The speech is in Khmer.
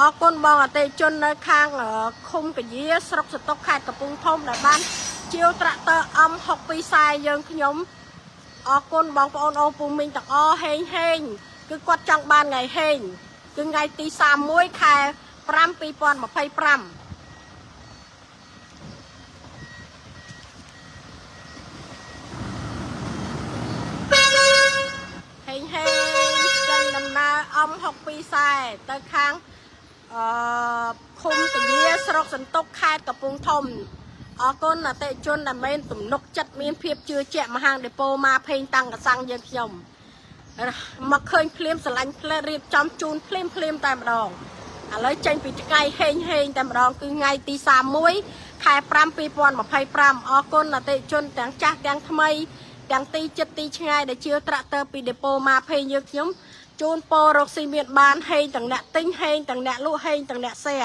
អរគុណបងអតិជននៅខាងឃុំកាយាស្រុកសតុកខេត្តកំពង់ធំដែលបានជាវត្រាក់ទ័រអំ62ខ្សែយើងខ្ញុំអរគុណបងប្អូនអូពូមីងទាំងអស់ហេងហេងគឺគាត់ចង់បានថ្ងៃហេងគឺថ្ងៃទី31ខែ5 2025ហេងហេងចេញដំណើរអំ62ខ្សែទៅខាងអឺឃុំតាយាស្រុកសន្ទុកខេត្តកំពង់ធំអរគុណអតិជនដែលមានទំនុកចិត្តមានភាពជឿជាក់មហាងដេប៉ូម៉ាផេងតាំងកសាំងយើងខ្ញុំមកឃើញភ្លាមស្រឡាញ់ផ្លែរៀបចំជូនភ្លាមភ្លាមតែម្ដងឥឡូវចេញពីថ្ងៃហេងហេងតែម្ដងគឺថ្ងៃទី31ខែ5 2025អរគុណអតិជនទាំងចាស់ទាំងថ្មី ទាំងទីចិត្តទីឆ្ងាយដែលជាត្រាក់ទ័រពីដេប៉ូម៉ាផេងយើងខ្ញុំជូនពររកស៊ីមានបានហេងទាំងអ្នកទិញហេងទាំងអ្នកលក់ហេងទាំងអ្នក share។